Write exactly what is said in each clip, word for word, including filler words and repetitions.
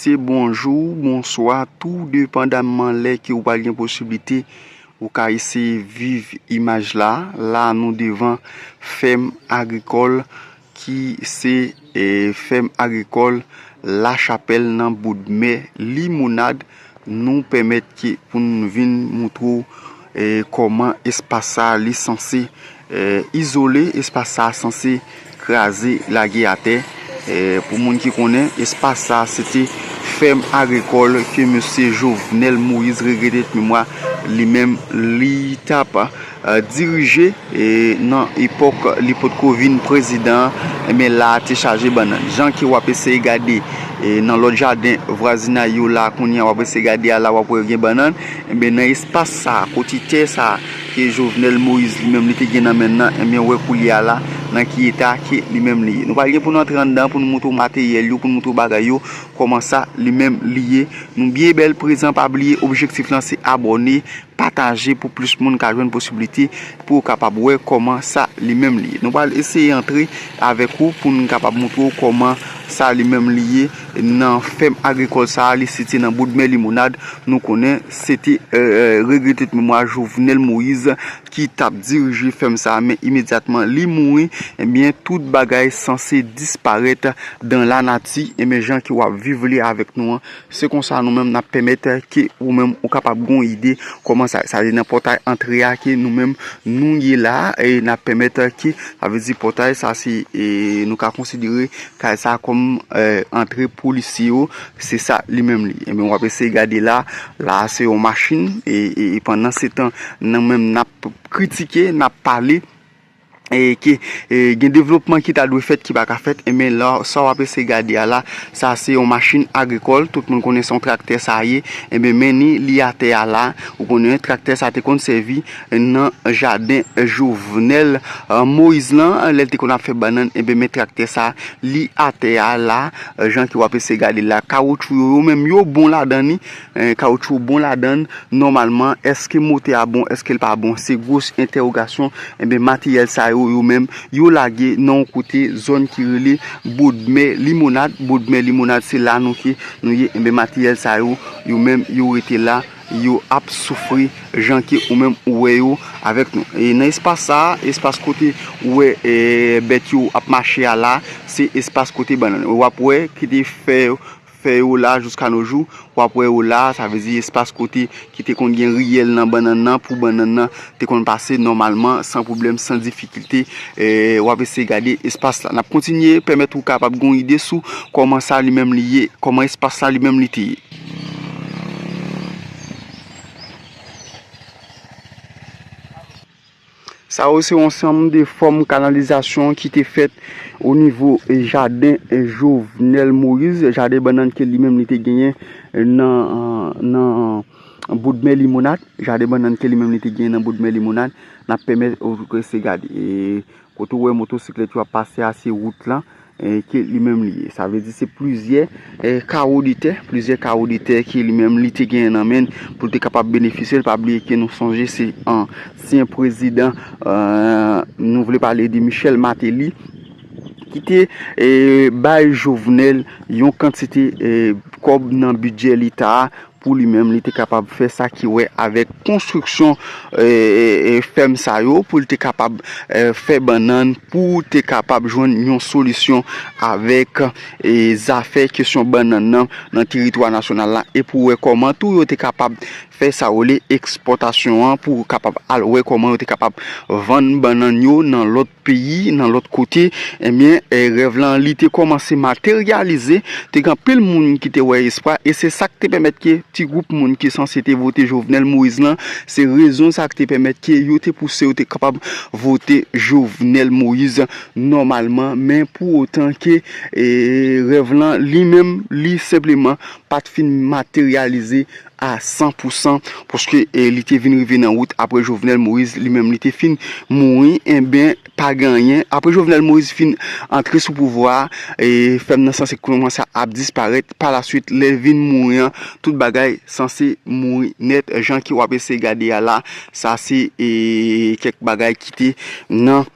Se bonjou, bonswa, tou depandamman lè ke w pral gen posiblite, ou ka eseye viv imaj la. La, nou devan fèm agrikòl ki se, eh, fèm agrikòl Lachapèl nan Boudmè Limonad. Nou pèmèt ke pou n vin moutre w, eh, kòman espas sa a li sanse, eh, izole, espas sa a sanse kraze, lage atè. Eh, pou moun ki konnen, espas sa a se te fèm agrikòl ke mesye Jovenel Moïse, regrete memwa, li menm li t ap, eh, dirije, eh, nan epòk li potko vin prezidan an. Enben, la a te chaje bannann. Jan ke w ap eseye gade, eh, nan lòt jaden vwazinay yo la, kounye a w ap eseye gade a la, w ap wè gen bannann. Enben, nan espas sa a, kote tè sa a, ke Jovenel Moïse li menm li te gen nan men l nan, enben, w wè koulye a la, nan ki eta ke li menm li ye. Nou pral gen pou nou antre anndan, pou nou moutre w materyèl yo, pou nou moutre w bagay yo, kòman sa li menm li ye. Nou byen bèl prezan, pa bliye, objektif lan se abòne, pataje pou plis moun ka jwenn posiblite pou yo kapab wè kòman sa li menm li ye. Nou pral eseye antre avèk ou pou n kapab moutre w kòman sa li menm li ye nan fèm agrikòl sa a, li sitiye nan Boudmè Limonad. Nou konnen se te, eh, eh, regrete memwa Jovenel Moïse ki t ap dirije fèm sa a, men imedyatman li mouri, ebyen, tout bagay sanse disparèt dan lanati, ebyen, jan ke w ap viv li avèk nou an, se konsa nou menm n ap pèmèt ke ou menm ou kapab gon ide kòman sa, sa vle di nan pòtay antre a ke nou menm nou ye la, e n ap pèmèt ke, sa vle di pòtay sa se, e, nou ka konsidere kay sa kòm, eh, antre polisye yo, se sa li menm li. Ebyen, w ap eseye gade la, la se yon machin, e, e, e pandan se tan, nou menm n ap kritike, n ap pale, e ke, e, gen devlopman ki ta dwe fèt ki pa ka fèt, enben la, sa w ap eseye gade a la, sa se yon machin agrikòl, tout moun konnen se yon traktè sa ye, enben men ni li atè a la, ou konnen traktè sa te konn sèvi nan jaden Jovenel, eh, Moïse lan, lè l te konn ap fè bannann, enben men traktè sa li atè a la, eh, jan ke w ap eseye gade la, kawotchou yo, yo menm yo bon ladan ni, eh, kawotchou bon ladan, nòmalman, èske motè a bon, èske l pa bon? Se gwo entèwogasyon. Enben, materyèl sa yo, yo menm, yo lage nan yon kote, zòn ki rele Bodmè Limonad. Bodmè Limonad, se la nou ke nou ye. Enben, materyèl sa yo, yo menm, yo rete la, yo ap soufri, jan ke ou menm ou wè yo avèk nou. E nan espas sa a, espas kote ou wè, e, bèt yo ap mache a la, se espas kote bannann. W ap wè ki te fè fè yo la jiska no jou, w ap wè yo la, sa vle di espas kote ki te konn gen riyèl nan bannann nan, pou bannann nan te konn pase nòmalman, san pwoblèm, san difikilte. E, w ap eseye gade espas la. N ap kontinye pèmèt ou kapab gon ide sou kòman sa li menm li ye, kòman espas la li menm li te ye. Sa yo se yon ansanm de fòm kanalizasyon ki te fèt o nivo, e, jaden, e, Jovenel Moïse, jaden bannann ke li menm li te genyen nan, nan Boudmè Limonad, jaden bannann ke li menm li te genyen nan Boudmè Limonad, n ap pèmèt ou rete gade. E, kote w wè motosiklèt yo ap pase a, se wout lan, e, ke li menm li ye. Sa vle di se plizyè, e, kawo de tè, plizyè kawo de tè ke li menm li te genyen nan men l pou l te kapab benefisye l. Pa bliye ke nou sonje se ansyen prezidan, e, nou vle pale de Michel Martelly, ki te, e, bay Jovenel yon kantite, e, kòb nan bidjè leta a, pou li menm, li te kapab fè sa ki wè avèk konstriksyon, e, e, e, fèm sa yo, pou li te kapab, e, fè bannann, pou te kapab jwenn yon solisyon avèk, e, zafè kesyon bannann nan, nan teritwa nasyonal la, e pou wè kòman tou yo te kapab fè sa yo rele ekspòtasyon an, pou kapab al wè kòman yo te kapab vann bannann yo nan lòt peyi, nan lòt kote, ebyen, e, rèv lan, li te kòmanse materyalize, te gen anpil moun ki te wè espwa, e se sa k te pèmèt ke ti gwoup moun ki sanse te vote Jovenel Moïse lan, se rezon sa k te pèmèt ke yo te pouse yo te kapab vote Jovenel Moïse nòmalman, men pou otan ke, e, rèv lan, li menm, li senpleman pa t fin materyalize a san pou san, paske, e, li te vin rive nan wout apre Jovenel Moïse, li menm, li te fin mouri, enben, pa gen anyen. Apre Jovenel Moïse fin antre sou pouvwa a, e, fèm nan sanse kòmanse ap disparèt. Pa la swit, lè l vin mouri an, tout bagay sanse mouri nèt. Jan ke w ap eseye gade a la, sa se, e, kèk bagay ki te nan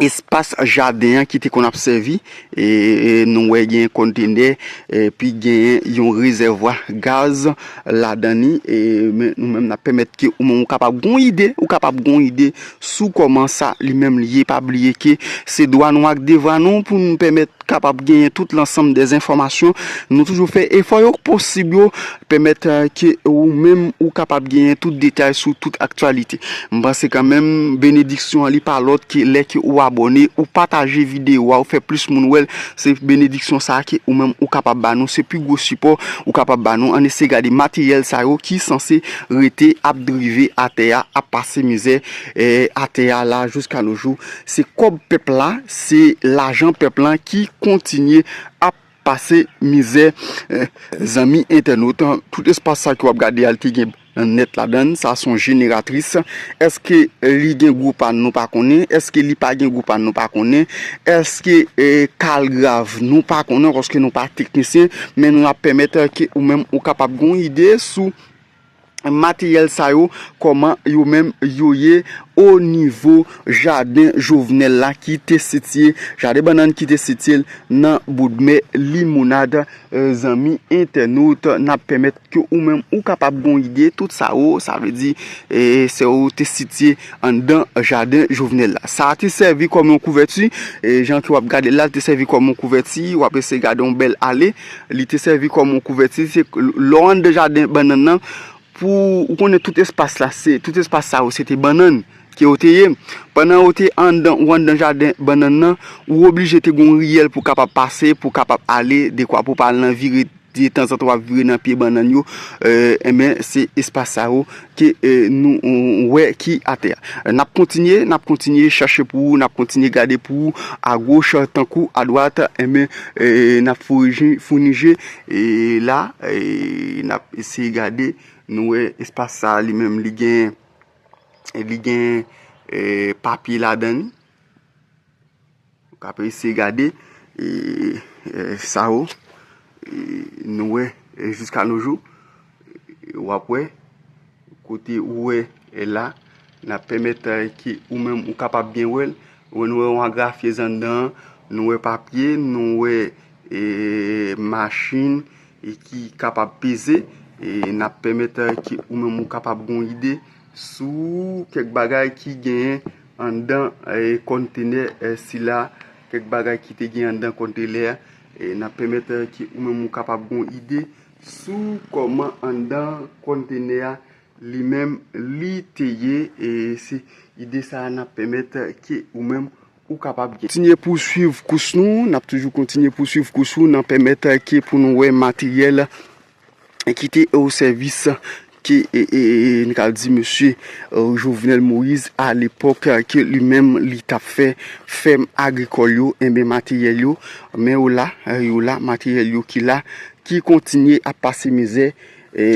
espas jaden an ki te konn ap sèvi, E, e nou wè gen kontenè, epi gen yon rezèvwa gaz ladan li. E, men nou menm n ap pèmèt ke ou menm ou kapab gon ide, ou kapab gon ide sou kòman sa li menm li ye. Pa bliye ke se dwa nou ak devwa nou pou nou pèmèt kapab genyen tout lansanm dè enfòmasyon. Nou toujou fè efò yo posib yo, pèmèt, eh, ke ou menm ou kapab genyen tout detay sou tout aktyalite. M panse kanmenm benediksyon an li pa lòt ke lè ke ou abòne, ou pataje videyo a, ou fè plis moun wè l, se benediksyon sa a ke ou menm ou kapab ba nou, se pi gwo sipò ou kapab ba nou. Ann eseye gade materyèl sa yo ki sanse rete ap drive atè a, ap pase mizè, eh, atè a la jiska no jou. Se kòb pèp la, se lajan pèp la ki kontinye ap pase mizè, eh, zanmi entènot. Tout espas sa ke w ap gade a, l te gen nèt ladan l. Sa se yon jeneratris. Èske li gen gwo pàn, nou pa konnen? Èske li pa gen gwo pàn, nou pa konnen? Èske, eh, ka l grav, nou pa konnen, paske nou pa teknisyen, men nou ap pèmèt, eh, ke ou menm ou kapab gon ide sou materyèl sa yo, kòman yo menm yo ye o nivo jaden Jovenel la ki te sitiye, jaden bannann ki te sitiye l nan Boudmè Limonad, eh, zanmi entènot, n ap pèmèt ke ou menm ou kapab gon ide tout sa yo, sa vle di, eh, sa yo te sitiye anndan jaden Jovenel la. Sa a te sèvi kòm yon kouvèti, eh, jan ke w ap gade l la, l te sèvi kòm yon kouvèti, w ap eseye gade yon bèl ale, li te sèvi kòm yon kouvèti, se lè w anndan jaden bannann nan, pou ou konnen tout espas la, se, tout espas sa yo, se te bannann ke yo te ye. Pandan yo te anndan, ou anndan jaden bannann nan, ou oblije te gon riyèl pou kapab pase, pou kapab ale, dekwa pou pa al nan vire, de tanzantan w ap vire nan pye bannann yo, eh, enben, se espas sa yo ke, eh, nou, ou wè ki atè a. N ap kontinye, n ap kontinye chache pou ou, n ap kontinye gade pou ou, agoch tankou adwat, enben, eh, n ap fourije, founije, e la, eh, n ap eseye gade, nou wè espas sa a li menm, li gen, li gen, eh, papye ladan li. Ou ka eseye gade, eh, eh, sa yo, eh, nou wè, eh, jiska no jou, eh, w ap wè, kote ou wè, eh, la, n ap pèmèt, eh, ke ou menm ou kapab byen wè l. Ou wè, nou wè yon agrafyez anndan, nou wè papye, nou wè, eh, machin, eh, ki kapab peze, eh, n ap pèmèt, eh, ke ou menm ou kapab gon ide sou kèk bagay ki genyen anndan, eh, kòntenè, eh, sila, kèk bagay ki te gen anndan kòntenè a, eh, n ap pèmèt, eh, ke ou menm ou kapab gon ide sou kòman anndan kòntenè a li menm li te ye, e se ide sa a n ap pèmèt ke ou menm ou kapab gen. Kontinye pouswiv kous nou, n ap toujou kontinye pouswiv kous nou, n ap pèmèt ke pou nou wè materyèl ki te o sèvis ke, e, e, e, n ka di mesye, e, Jovenel Moïse alepòk, e, ke li menm li t ap fè fèm agrikòl yo, enben materyèl yo, men yo la, e, yo la, materyèl yo ki la, ki kontinye ap pase mizè, e,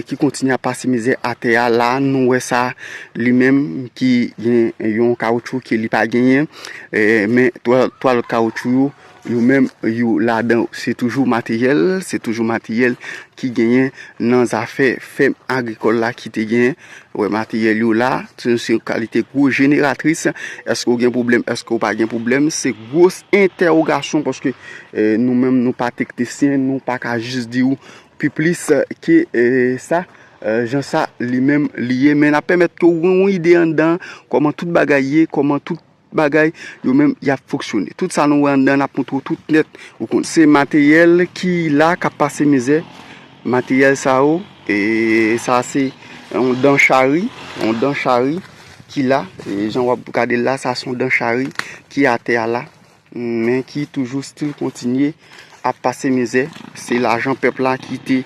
ki kontinye ap pase mizè atè a la, nou wè sa, li menm ki gen yon kawotchou ke li pa genyen, e, men twa, twa lòt kawotchou yo, yo menm, yo ladan, se toujou materyèl, se toujou materyèl ki genyen nan zafè fèm agrikòl la ki te genyen. Wè, materyèl yo la, se, se kalite gwo jeneratris. Èske w gen pwoblèm? Èske w pa gen pwoblèm? Se gwo entèwogasyon paske, e, nou menm, nou pa teknisyen, nou pa ka jis di w pi plis ke, e, sa, e, jan sa li menm li ye. Men n ap pèmèt ke w gen yon ide anndan kòman tout bagay ye, kòman tout bagay yo menm y ap fonksyone. Tout sa nou wè anndan, n ap montre w tout nèt. Ou konn, se materyèl ki la k ap pase mizè. Materyèl sa yo, e sa se yon dan chari, yon dan chari ki la. E jan w ap gade l la, sa se yon dan chari ki atè a la, men ki toujou still kontinye ap pase mizè. Se lajan pèp la ki te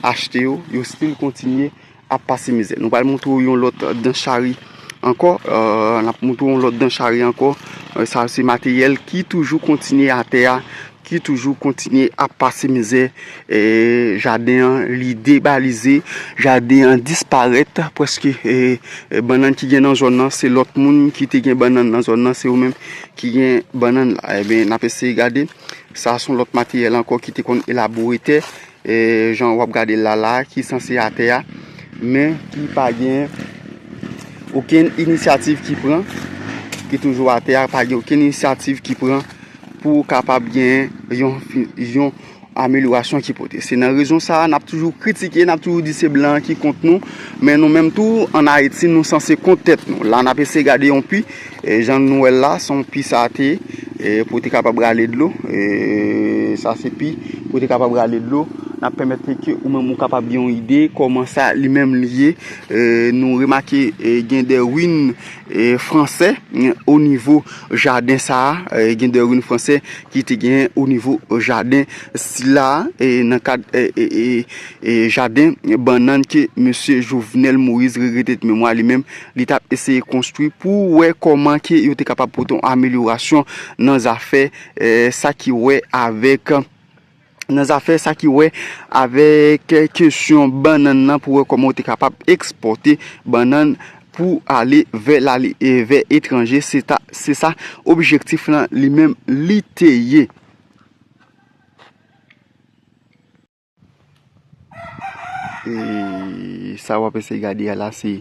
achte yo, yo still kontinye ap pase mizè. Nou pral montre w yon lòt dan chari ankò. E, n ap montre w yon lòt dan chari ankò. E, sa se materyèl ki toujou kontinye atè a, ki toujou kontinye ap pase mizè. E, jaden an, li debalize, jaden an disparèt, prèske, e, e, bannann ki gen nan zòn nan, se lòt moun ki te gen bannann nan zòn nan, se yo menm ki gen bannann la. Ebyen, n ap eseye gade. Sa se yon lòt materyèl ankò ki te konn elabore tè, e, jan w ap gade l la, la, ki sanse atè a, men ki pa gen okenn inisyativ ki pran, ki toujou atè a, pa gen okenn inisyativ ki pran pou kapab gen yon, fi- yon amelyorasyon ki pote. Se nan rezon sa a, n ap toujou kritike, n ap toujou di se blan an ki kont nou, men nou menm tou, ann Ayiti, nou sanse kont tèt nou. La, n ap eseye gade yon pi, e, jan nou wè l la, se yon pi sa a te ye, e, pou te kapab rale dlo, e, sa se pi pou te kapab rale dlo, n ap pèmèt ke ou menm ou kapab gen yon ide kòman sa li menm li ye. E, nou remake, e, gen de ruin, e, fransè, e, o nivo jaden sa a, e, gen de ruin fransè ki te gen o nivo jaden sila a, e, nan kad, e, e, e, e, jaden bannann ke mesye Jovenel Moïse, regrete memwa li menm, li t ap eseye konstwi pou wè kòman ke yo te kapab pote yon amelyorasyon nan zafè, e, sa ki wè avèk, nan zafè sa ki wè avèk kesyon bannann nan, pou wè kòman yo te kapab ekspòte bannann pou ale vè lali, e, vè etranje. Se ta, se sa objektif lan li menm li te ye. E sa w ap eseye gade a la, se,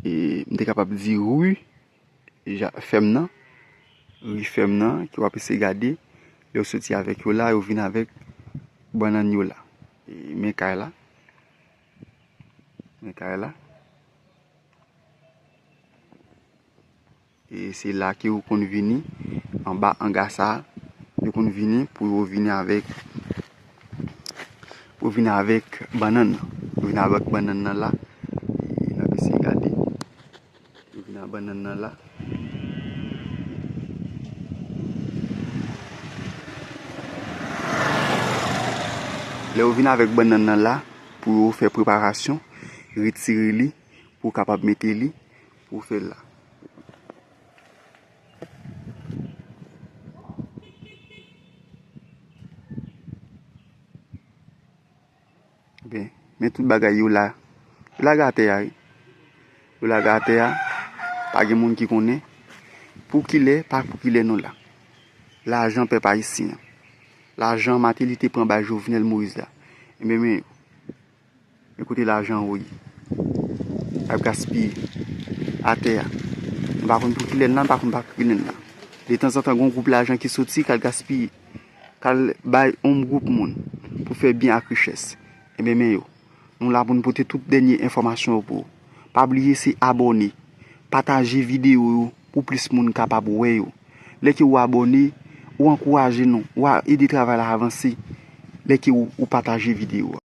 e, m te kapab di ri ja- fèm nan, ri fèm nan, ke w ap eseye gade, lè yo soti avèk yo la, yo vin avèk bannann yo la. E men kay la, men kay la. E se la ke yo konn vini, anba anga sa a, yo konn vini pou yo vini avèk, pou vini avèk bannann nan. Yo vini avèk bannann nan la. E n ap eseye gade. Yo vini avèk bannann nan la. Lè yo vini avèk bannann nan la, pou yo fè preparasyon, retire li, pou w kapab mete li, pou w fè l la. Ben, men tout bagay yo la. Yo lage atè a, wi. Yo lage atè a. Pa gen moun ki konnen. Pou kilè, pa pou kilè nou la. Lajan pèp ayisyen an. Lajan Martelly te pran bay Jovenel Moïse la. Ebyen, men, men kote lajan an ye. L ap gaspiye. Atè a. Nou pa konn pou kilè n la, nou pa konn pa kilè n la. Detanzantan, gen yon gwoup lajan ki soti, k al gaspiye. K al bay yon gwoup moun pou fè byen ak richès. Ebyen, men yo. Nou la pou n pote tout dènye enfòmasyon yo pou ou. Pa bliye se abòne, pataje videyo yo pou plis moun kapab wè yo. Lè ke ou abòne, ou ankouraje nou, ou a ede travay la avanse. Lè ke ou, ou pataje videyo a.